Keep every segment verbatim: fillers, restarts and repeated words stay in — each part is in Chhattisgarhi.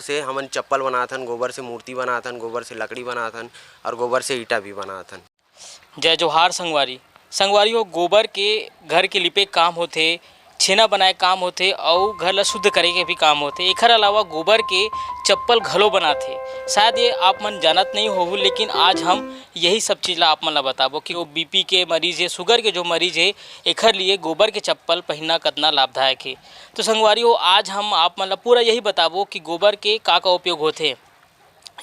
से हमन चप्पल बनाथन, गोबर से मूर्ति बनाथन, गोबर से लकड़ी बनाथन और गोबर से ईंटा भी बनाथन। जय जोहार संगवारी। संगवारी हो, गोबर के घर के लिपे काम होथे, छेना बनाए काम होथे अउ घर ला शुद्ध करे के भी काम होथे। एखर अलावा गोबर के चप्पल घलो बनाथे। शायद ये आप मन जानत नहीं होहू, लेकिन आज हम यही सब चीज़ ला आप मन ला बताबो कि वो बीपी के मरीज हे, शुगर के जो मरीज हे, एखर लिए गोबर के चप्पल पहिनना कतना लाभदायक हे। तो संगवारी हो, आज हम आप मन ला पूरा यही बताबो कि गोबर के का का उपयोग होथे।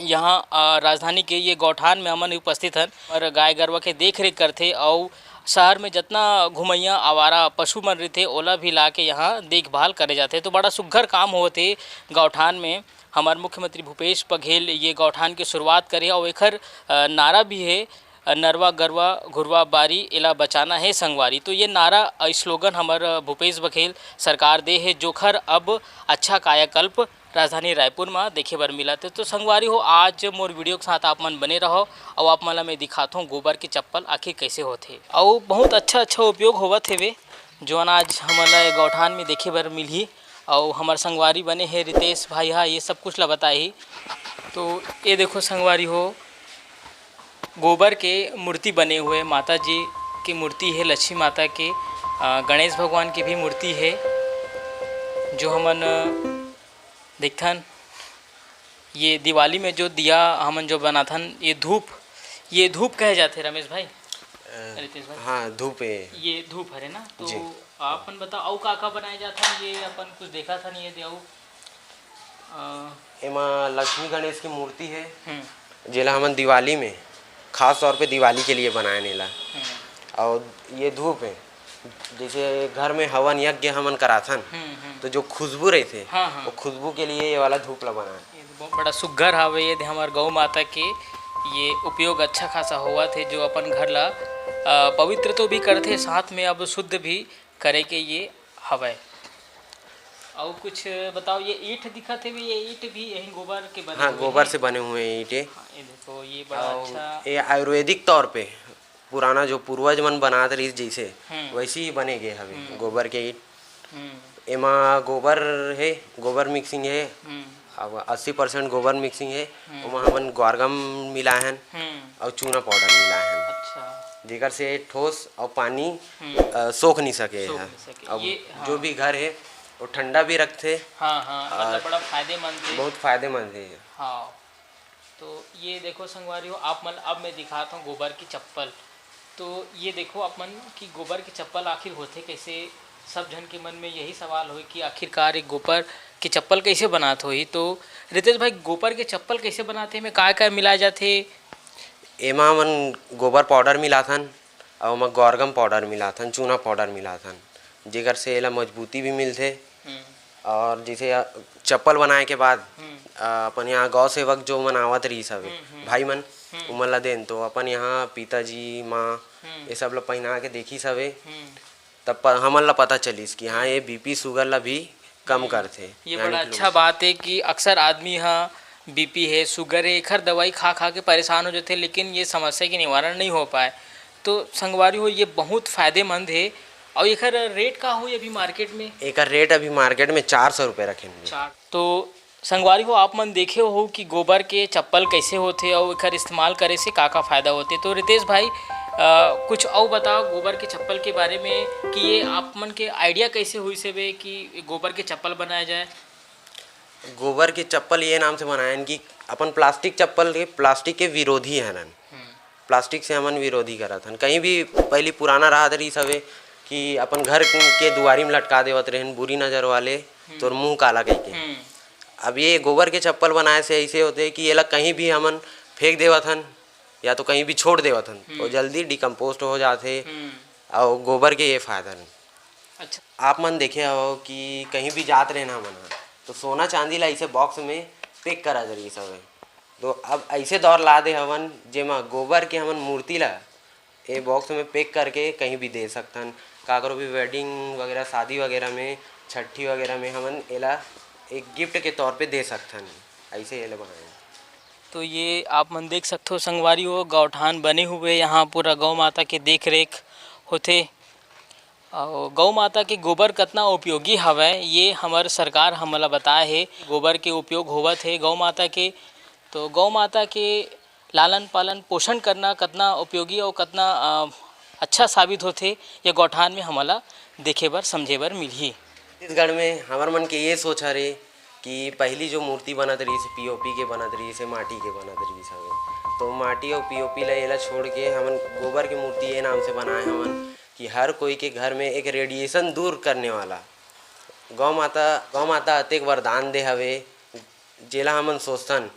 यहाँ, अ, राजधानी के ये गौठान में हमन उपस्थित हन और गाय गरवा के देख रेख करथे अउ शहर में जतना घुमैया आवारा पशु मन रहिथे, ओला भी ला के यहाँ देखभाल करे जाथे। तो बड़ा सुग्घर काम होत हे गौठान में। हमार मुख्यमंत्री भूपेश बघेल ये गौठान के शुरुआत करे अउ एखर, अ, नारा भी हे, अ, "नरवा गरवा घुरवा बारी, एला बचाना हे संगवारी।" तो ये नारा, अ, स्लोगन हमर, अ, भूपेश बघेल सरकार दे हे, जोखर अब अच्छा कायाकल्प राजधानी रायपुर म देखे बर मिलत हे। तो संगवारी हो, आज मोर वीडियो के साथ आप मन बने रहो अउ आप मन ला मैं दिखाथों गोबर के चप्पल आखिर कैसे होथे अउ बहुत अच्छा अच्छा उपयोग होवत हेवे, जोन आज हमन ला ये गौठान में देखे बर मिलही। अउ हमर संगवारी बने हे रितेश भाई हा, ये सब कुछ ला बताही। तो ये देखो संगवारी हो, गोबर के मूर्ति बने हुए, माता जी की मूर्ति हे, लक्ष्मी माता के, अ, गणेश भगवान की भी मूर्ति हे, जो हमन, अ, देखथन। ये दिवाली में जो दिया हमन जो बनाथन, ये धूप, ये धूप कहे जाथे रमेश भाई, अ, रितेश भाई? हाँ, धूप हे। ये धूप हरे ना, तो जी। आप मन बताओ, अउ का का बनाए जाथन? ये अपन कुछ देखा था नहीं, ये दे अउ, अ, एमा लक्ष्मी गणेश की मूर्ति हे, हम्म। जेला हमन दिवाली में, खास तौर पे दिवाली के लिए बनाए नेला। हम्म। और ये धूप हे, जैसे घर में हवन यज्ञ हमन कराथन, हम्म, हम्म। तो जो खुशबू रहिथे, हाँ, हाँ। वो खुशबू के लिए ये वाला धूप ला बनाए। ये तो बहुत बड़ा सुग्घर हावे, ये दे हमर गौ माता के ये उपयोग अच्छा खासा होवत हे, जो अपन घर ला, अ, पवित्र तो भी करथे, साथ में अब शुद्ध भी करे के ये हवय। अउ कुछ बताओ, ये ईंट दिखत हे, ये ईंट भी यही गोबर के बने हाँ, हुए गोबर हे? से बने हुए ईंट हे। हाँ, ये देखो, ये बड़ा अउ अच्छा। ये आयुर्वेदिक तौर पे पुराना जो पूर्वज मन बनात रहिस जैसे, हम्म। वैसे ही बने गे हवे हम्म। गोबर के ईंट। हम्म। एमा गोबर हे, गोबर मिक्सिंग हे, हम्म। अब अस्सी परसेंट गोबर मिक्सिंग हे, हम्म। ओमा हमन ग्वारगम मिलाए हन हम्म। अउ चूना पाउडर मिलाए हन, अच्छा। जेकर से ठोस अउ पानी, हम्म। अ, सोख नहीं सके सोख एहा। नहीं सके। अब ये, हाँ। जो भी घर हे, वो ठंडा भी रखथे। हाँ, हाँ, मतलब और बड़ा फायदेमंद हे। बहुत फायदेमंद हे। हाँ। तो ये देखो संगवारी हो, आप मन, अब मैं दिखात हूँ गोबर की चप्पल। तो ये देखो आप मन कि गोबर की चप्पल आखिर होथे कैसे। सब झन के मन में यही सवाल होई कि आखिरकार एक गोबर की चप्पल कैसे बनात होही। तो रितेश भाई, गोबर के चप्पल कैसे बनाथे, एमे काय काय मिलाए जाथे? एमा हमन गोबर पाउडर मिलाथन, अउ ओमा ग्वारगम पाउडर मिलाथन, चूना पाउडर मिलाथन, जेकर से एला मजबूती भी मिलथे। हम्म। और जैसे, अ, चप्पल बनाए के बाद, हम्म। अ, अपन यहाँ गौ सेवक जो मन आवत रहिस हवे, हम्म, हम्म। भाई मन, हम्म। उमन ला देन, तो अपन यहाँ पिताजी, माँ, हम्म। ये सब ला पहिना के देखिस हवे, हम्म। तब प-, हमन ला पता चलिस कि हाँ, ये बीपी शुगर ला भी कम हम्म। करथे। ये यानी बड़ा कि अच्छा लोग बात है कि अक्सर आदमी हा बीपी है, शुगर है, एखर दवाई खा खा के परेशान हो जाथे, लेकिन ये समस्या के निवारण नहीं हो पाए। तो संगवारी हो, ये बहुत फायदेमंद है। और एखर रेट का होई अभी मार्केट में? एकर रेट अभी मार्केट में चार सौ रुपये रखे हुए। चार। तो संगवारी हो, आप मन देखे हो कि गोबर के चप्पल कैसे होथे और एखर इस्तेमाल करे से का का फायदा होथे। तो रितेश भाई, अ, कुछ और बताओ गोबर के चप्पल के बारे में कि ये आप मन के आइडिया कैसे हुई से बे कि गोबर के चप्पल बनाया जाए? गोबर के चप्पल ये नाम से बनायन कि अपन प्लास्टिक चप्पल के, प्लास्टिक के विरोधी हनन। हम्म। प्लास्टिक से हमन विरोधी करत हन। कहीं भी पहली पुराना रहत रहिस हवे कि अपन घर के दुआरी में लटका देवत रहन, बुरी नजर वाले, हम्म। तोर मुंह काला कहिके। हम्म। अब ये गोबर के चप्पल बनाए से ऐसे होथे कि एला कहीं भी हमन फेंक देवत हन या तो कहीं भी छोड़ देवत हन, हम्म। वो जल्दी डिकम्पोस्ट हो जाथे। हम्म। और गोबर के ये फायदा नहीं। अच्छा। आप मन देखे हो कि कहीं भी जात रहना हमन ह, तो सोना चांदी ला ऐसे बॉक्स में पैक करा रहिस हवे। तो अब ऐसे दौर ला दे हवन, जेमा गोबर के हमन मूर्ति ला ए बॉक्स में पैक करके कहीं भी दे सकथन। काकरो भी वेडिंग वगैरह, शादी वगैरह में, छट्ठी वगैरह में हमन एला एक गिफ्ट के तौर पे दे सकथन। ऐसे एला बनाए। तो ये आप मन देख सकथो संगवारी हो, गौठान बने हुए, यहाँ पूरा गौ माता के देख रेख होथे। अउ गौ माता के गोबर कतना उपयोगी हवय, ये हमर सरकार हमला बताए हे। गोबर के उपयोग होवत हे गौ माता के, तो गौ माता के लालन पालन पोषण करना कतना उपयोगी अउ कतना, अ, अच्छा साबित होथे, ये गौठान में हमला देखे बर, समझे बर मिलही। छत्तीसगढ़ में हमर मन के ये सोच हरे कि पहली जो मूर्ति बनत रहिस, पीओपी के बनत रहिस, माटी के बनत रहिस हवे, तो माटी अउ पीओपी ला, एला छोड़ के हमन गोबर के मूर्ति ये नाम से बनाए हवन कि हर कोई के घर में एक रेडिएशन दूर करने वाला गौ माता, गौ माता अतेक वरदान दे हवे, जेला हमन सोचथन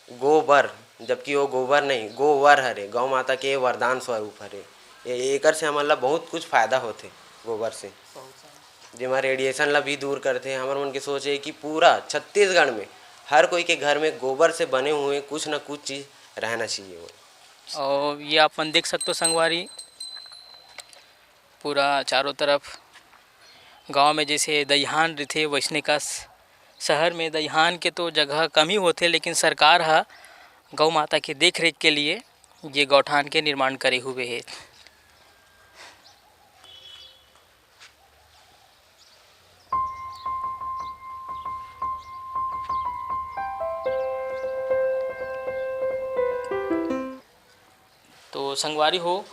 गोबर, जबकि वो गोबर नहीं, गोवर हरे, गौ माता के वरदान स्वरूप हरे। ए-, एकर से हमन ला बहुत कुछ फायदा होथे गोबर से, जेमा रेडिएशन ला भी दूर करथे। हमर मन के सोच हे कि पूरा छत्तीसगढ़ में हर कोई के घर में गोबर से बने हुए कुछ ना कुछ चीज़ रहना चाहिए। और ये आप मन देख सकते हो संगवारी, पूरा चारों तरफ गांव में जैसे दइहान रहिथे, वैसने का स-, शहर में दइहान के तो जगह कम ही होथे, लेकिन सरकार ह गौ माता के देख रेख के लिए ये गौठान के निर्माण करे हुए हे। तो संगवारी हो,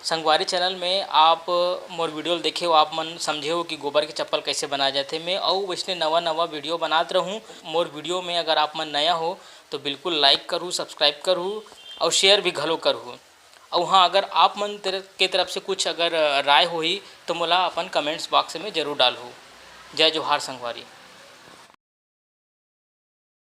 संगवारी चैनल में आप मोर वीडियो ल देखे हो, आप मन समझे हो कि गोबर के चप्पल कैसे बनाए जाथे। मैं अउ वैसने नवा नवा वीडियो बनात रहूँ। मोर वीडियो में अगर आप मन नया हो तो बिल्कुल लाइक करू, सब्सक्राइब करू और शेयर भी घलो करू। और हाँ, अगर आप मन तर-, के तरफ से कुछ अगर राय होही तो मोला अपन कमेंट्स बॉक्स में जरूर डालहू। जय जोहार संगवारी।